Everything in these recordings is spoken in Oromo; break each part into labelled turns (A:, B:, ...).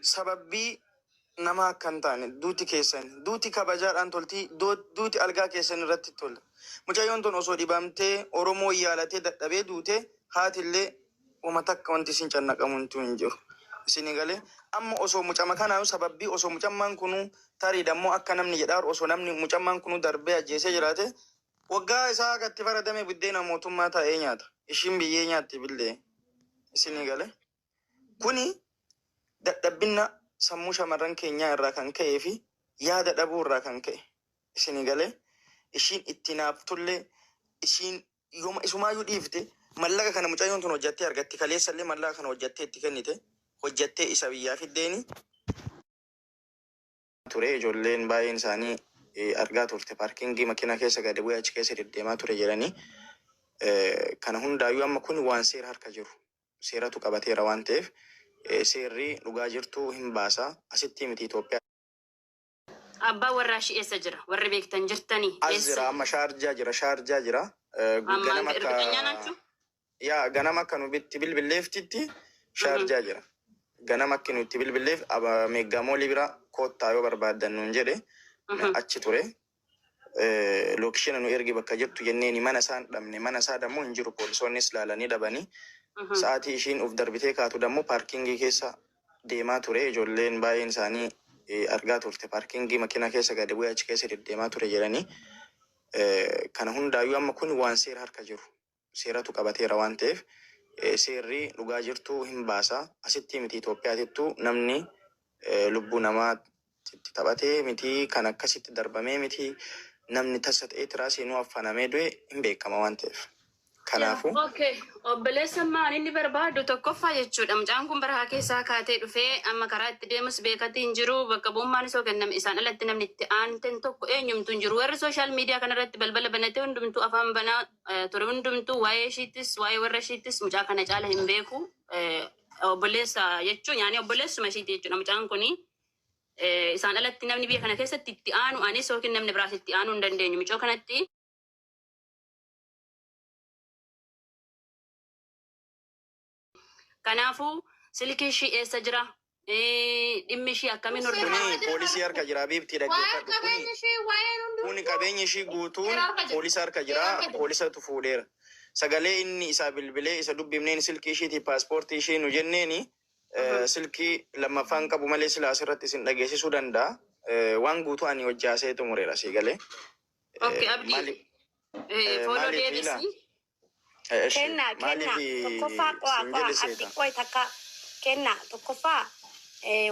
A: Sababbii nama akka hin taane duuti keessan duuti kabajaadhaan tolti, duuti algaa keessan irratti tola. Mucayyoon tun osoo dhibamtee Oromoo yaalatee dadhabee duute, haatillee wama takka wanti isin cannaqamuntu hin jiru. Isinii galee? Amma osoo mucama kanaa sababbii osoo mucammaan kunuu tarii dammoo akka namni jedhaaru, osoo namni mucammaan kunuu darbee ajjeesee jiraate, waggaa isaa gatti faradame buddeena mootummaa taa'ee nyaata. Ishiin biyyee nyaatti billee. Isinii galee? Kuni dadhabbinna sammuu shamarran keenyaa irraa kan ka'ee fi yaada dhabuu irraa kan ka'e. Isinii galee? Ishiin itti naaftullee, ishiin yooma isumaayyuu dhiifte, mallaqa kana mucayyoon tun hojjattee argatti. Kaleessallee mallaqa kana hojjattee itti kennite, hojjattee isa biyyaa fiddeeni. Ture ijoolleen baay'een isaanii argaa turte, parkingii makiinaa keessa gadi bu'ee achi keessa deddeemaa ture jedhanii. Kana hundaayyuu amma kun waan seera harka jiru, seeratu qabateera waan ta'eef, seerri dhugaa jirtu hin baasa. Asitti miti, Itoophiyaa.
B: Abbaan warraa ishii eessa jira? Warri beektan jirtanii?
A: As
B: Eessa?
A: jira amma, Shaarjaa jira, Shaarjaa jira.
B: Ammaan
A: Ganama akka
B: እርግጠኛ ናችሁ?
A: Yaa, ganama akka nu itti bilbilleeftitti Shaarjaa jira. Ganama akka nu itti bilbilleef meeggaa moolii bira koottaa yoo barbaaddan nuun jedhe achi ture. Location nu ergi bakka jirtu jenneeni, mana isaan dhabne, mana isaa dammoo hin jiru, poolisoonnis laalanii dhabanii. Sa'aatii ishiin uf darbitee kaatu dammoo parkingii keessa deemaa ture, ijoolleen baay'een isaanii argaa turte, parkingii makiinaa keessa gadi bu'ee achi keessa deddeemaa ture jedhanii. Kana hundaayyuu amma kun waan seera harka jiru, seeratu qabateera waan ta'eef, seerri dhugaa jirtu hin baasa. Asitti miti, Itoophiyaatittuu namni lubbuu namaa itti taphatee miti, kan akkasitti darbamee miti, namni tasa ta'ee tiraasii nu affanamee du'e hin beekama waan ta'eef. Kanaafuu.
B: Okay, obboleessa, maan inni barbaadu tokkoffaa jechuudha. Mucaan kun barahaa keessaa kaatee dhufee amma karaa itti deemus beekatii hin jiru. Bakka bu'ummaan isoo kenname isaan alatti namni itti aanten tokko eenyumtuu hin jiru. Warri social media kanarratti balbala banatee hundumtuu afaan banaa ture hundumtuu waa'ee ishiittis waa'ee warra ishiittis mucaa kana caala hin beeku. Obboleessa jechuun yaani obboleessuma ishiiti jechuudha mucaan kuni. Isaan alatti namni biyya kana keessatti itti aanu anis yookiin namni biraas itti aanuu hin dandeenyu. Mucoo kanatti. Kanaafuu silkii ishii eessa jira? Dhimmi ishii akkamiin
A: Kuni
B: hordofama?
A: poolisii harka jira, biibtii
C: Waa'een
A: dhaggeeffadhu. Kuni
C: qabeenya ishee, waa'een
A: kuni
C: hundumtuu
A: qabeenyi ishii guutuun
C: seera harka jira.
A: poolisa harka
C: Seera
A: jira.
C: harka jira.
A: Poolisatu fuudheera. Sagalee inni isaa bilbilee isa dubbifneen silkii ishiitii paaspoortii ishii nu jenneeni, silkii lammaffaan qabu malee sila asirratti isin dhageessisuu danda'a. Waan guutuu ani hojjaasee xumureera, sii galee.
B: Okay, Abdii.
A: Maali
B: Follow
A: maaliif ila
B: deebisi.
A: Eshi
D: Kennaa
A: maaliif
D: kennaa tokkoffaa qo'aa
A: sin
D: qo'aa
A: jedhe
D: abdi
A: seeta.
D: qo'e takka kennaa tokkoffaa,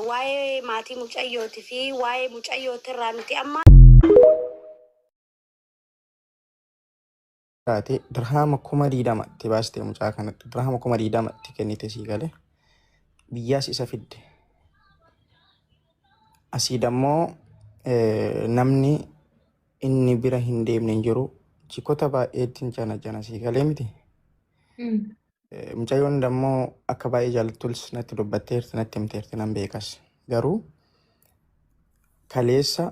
D: waa'ee maatii mucayyootii fi waa'ee mucayyootirraa nuti amma
A: Taate dirhaama 20,000 itti baaste, mucaa kanatti dirhaama 20,000 itti kennite, sii galee, biyyaas isa fidde. Asii dammoo namni inni bira hin deemne hin jiru. Chikota baay'eetti jana jana, sii galee miti. Mucayyoon dammoo akka baay'ee jaalattuls natti dubbatteerti, natti himteerti, nan beekas. Garuu kaleessa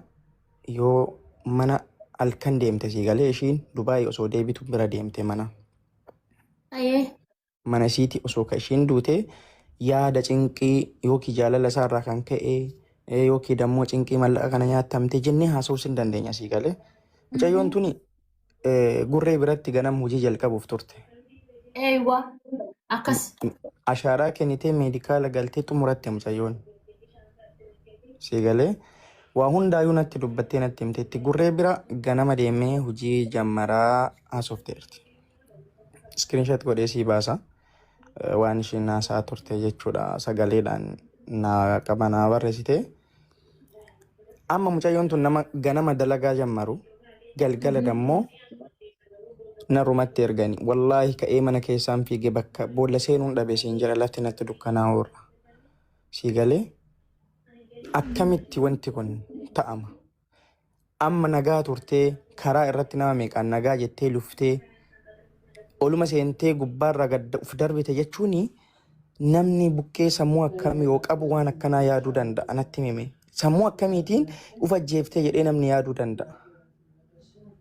A: yoo mana halkan deemte, sii galee, ishiin Dubaayii osoo deebitu bira deemte mana. Mana isiiti osoo ka ishiin duute, yaada cinqii yookiin jaalala isaarraa kan ka'e yookiin dammoo cinqii mallaqa kana nyaatamte jennee haasa'uus hin dandeenya, sii galee. Mucayyoon tuni gurree biratti ganam hojii jalqabuuf turte.
C: Eeywa. Akkas.
A: Ashaaraa kennitee meedikaala galtee xumuratte mucayyoon. Sii galee, waa hundaayyuu natti dubbattee natti himteetti, gurree bira ganama deemee hojii jammaraa haasofteerti. Screenshot godhee sii baasa. Waan ishiin haasaa turte jechuudha, sagaleedhaan naa qaba, naa barreessite. Amma mucayyoon tun nama ganama dalagaa jammaru, galgala dammoo narumatti ergani. Wallaahi ka'ee mana keessaan fiige, bakka boolla seenuun dhabe siin jedha, lafti natti dukkanaa'uurra. Sii galee, akkamitti wanti kun ta'ama? Amma nagaa turtee karaa irratti nama meeqaan nagaa jettee luftee oluma seentee gubbaarraa gad uf darbite jechuun, namni buqqee sammuu akkamii yoo qabu waan akkanaa yaaduu danda'a, natti himi. Sammuu akkamiitiin uf ajjeeftee jedhee namni yaaduu danda'a?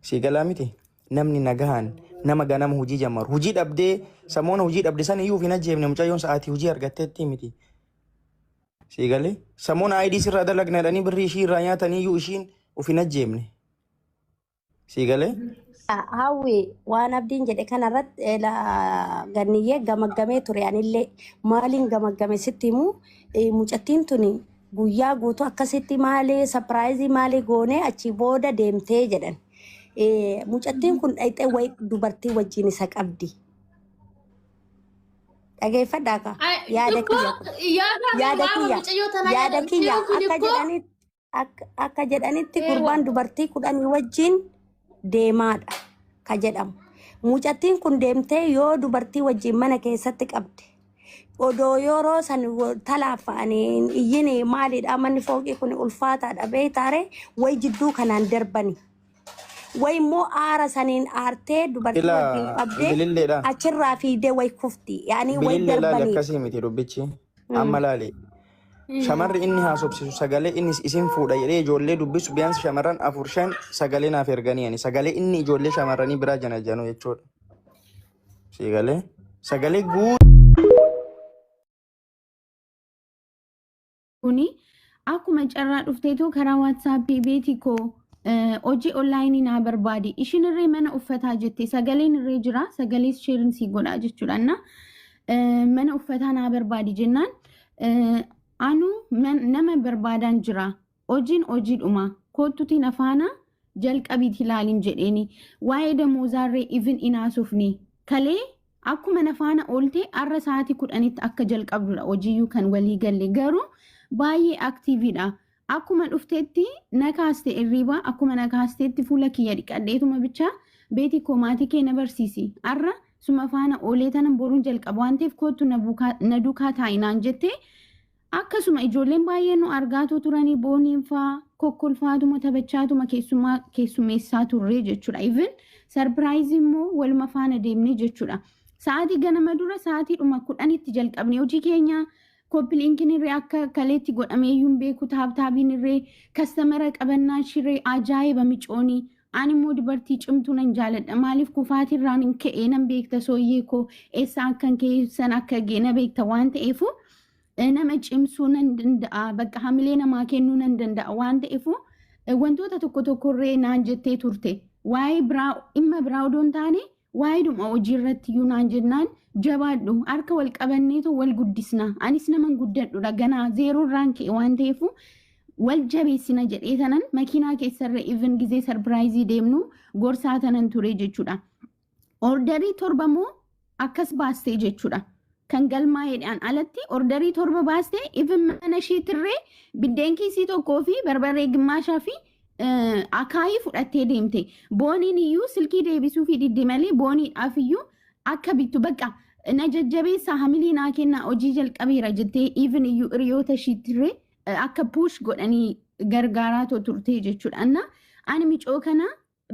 A: Sii galaa miti? Namni nagahaan nama ganama hojii jammaru hojii dhabdee, sammoona hojii dhabde san iyyuu of hin ajjeefne mucayyoon, sa'aatii hojii argatteetti miti. Sii galee samuun ID sirraa dalagna jedhanii birrii ishii irraa nyaatanii iyyuu ishiin of hin ajjeemne. Sii galee.
D: Hawwi, waan Abdiin jedhe kanarratti ganniyyee gamaggamee ture. Anillee maaliin gamaggame sitti himu, mucattiin tuni guyyaa guutuu akkasitti maalee surprise maalee goonee achii booda deemtee jedhan. Mucattiin kun dhayxee wayi dubartii wajjin isa qabdi. Dhageeffadhaa ka yaada kiyya kun. Yaada kiyya yaada kiyya akka jedhanitti gurbaan dubartii 10 wajjin deemaadha ka jedhamu. Mucattiin kun deemtee yoo dubartii wajjin mana keessatti qabde, odoo yeroo san talaaffa'anii iyyin maalidha, manni fooqii kun ulfaataadha beektaare, way jidduu kanaan darbani. Way immoo aara saniin aartee dubartii wajjin
A: Ilaa
D: qabdee
A: bililleedha.
D: achirraa fiidee way kufti. Yaani way
A: Bilillee laali
D: darbanii.
A: akkasii miti dubbichi. Amma laali. Shamarri inni haasofsiisu, sagalee inni isin fuudha jedhee ijoollee dubbisu, biyyaansi shamarran afur shan sagalee naaf erganii, ani sagalee inni ijoollee shamarranii biraa jana janu jechuudha. Sagalee sagalee guutuu.
E: Kuni akkuma carraa dhufteetu karaa WhatsAppii beetii koo hojii online naa barbaadi. Ishiin irree mana uffataa jette, sagaleen irree jira, sagalee share sii godhaa jechuudha. Na mana uffataa naa barbaadi jennaan, anu nama barbaadaan jira. Hojiin hojiidhuma. Kottutiin afaana jalqabiiti ilaalin jedheeni. Waa'ee damoozaarree even inaasufni. Kalee akkuma nafaana oolte har'a sa'aatii 10tti akka jalqabdudha hojiiyyuu kan walii galle, garuu baay'ee activeiidha. Akkuma dhufteetti na kaaste irriibaa, akkuma na kaasteetti fuula kiyya dhiqadheetuma bichaa, beetii koo maatii kee na barsiisi. Har'a suma faana oolee tana boruun jalqaba waan ta'eef kottu na duukaa taa'inaan jette. Akkasuma ijoolleen baay'een nu argaatoo turanii, booniin faa kokkolfaatuma taphachaatuma keessumaa keessummeessaa turre jechuudha. Even surprise immoo waluma faana deemne jechuudha. Sa'aatii ganama dura sa'aatii dhuma 10tti jalqabne hojii keenya. Copy linkiin irree akka kaleetti godhamee iyyuu hin beeku, tap tapiin irree customer qabannaa shiree ajaa'iba micoonii. Ani immoo dubartii cimtuu nan jaaladha. Maaliif kufaatirraan hin ka'ee nan beekta, sooyyee koo eessa akkan ka'e san akka ga'e na beekta waan ta'eefu nama cimsuu nan danda'a. Bakka hamilee namaa kennuu nan danda'a waan ta'eefu wantoota tokko tokkorree naan jettee turte. Waa'ee biraa, dhimma biraa odoo hin taane, waa'ee dhuma hojii irratti iyyuu naan jennaan, jabaadhu, harka wal qabanneetu wal guddisna. Anis naman guddadhudha, ganaa zero irraan ka'e waan ta'eefu wal jabeessina jedhee tanan makiinaa keessarra even gizee surprise deemnu gorsaa tanan ture jechuudha. Orderii 7 moo akkas baastee jechuudha. Kan galmaa'eedhaan alatti orderii 7 baastee, even mana isheetirree biddeen kiisii tokkoo fi barbaree gimmaashaa fi akaayii fudhattee deemte. Booniin iyyuu silkii deebisuu fi didde malee booniidhaaf iyyuu akka bittu bakka na jajjabeessaa, hamilee naa kennaa, hojii jalqabeera jettee even iyyuu hiriyoota ishiitirree akka push godhanii gargaaraa turte jechuudha. Anna ani micoo kana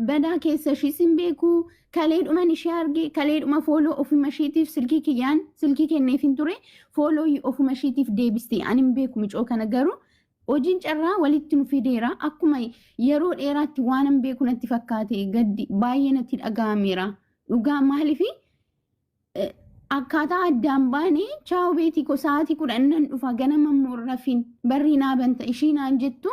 E: badaa keessa ishiis hin beeku, kaleedhuman ishee arge, kaleedhuma follow ofuma ishiitiif silkii kiyyaan silkii kenneef hin ture, follow ofuma ishiitiif deebiste. Ani hin beeku micoo kana, garuu hojiin carraa walitti nu fideera. Akkuma yeroo dheeraatti waan hin beeku natti fakkaate, gaddi baay'ee natti dhaga'ameera dhugaa. Maaliifi akkaataa addaan baane, chaawu beetii koo, sa'aatii 10 nan dhufa, ganama immoo rafiin barrii naa banta ishii naan jettu,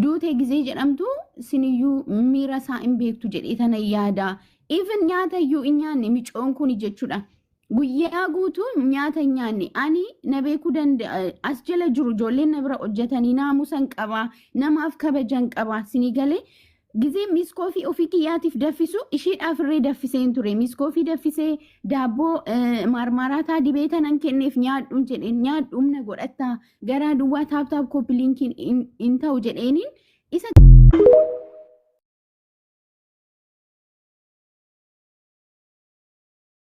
E: duutee gizee jedhamtu siniyyuu miira isaa hin beektu jedhee tana yaada. Even nyaata iyyuu hin nyaanne micoon kun jechuudha. Guyyaa guutuu nyaata hin nyaanne. Ani na beekuu danda'a. As jala jiru ijoolleen na bira hojjetanii naamusan qaba. Namaaf kabajan qaba. Sinii galee gizee miiskoofii ofii kiyyaatiif daffisu isheedhaaf irree daffiseen ture. Miiskoofii daffisee daabboo maarmaaraataa dibee tanan kenneef, nyaadhuun jedheen, nyaadhu, humna godhattaa, garaa duwwaa tap tap copy linkiin hin ta'u jedheeniin isa.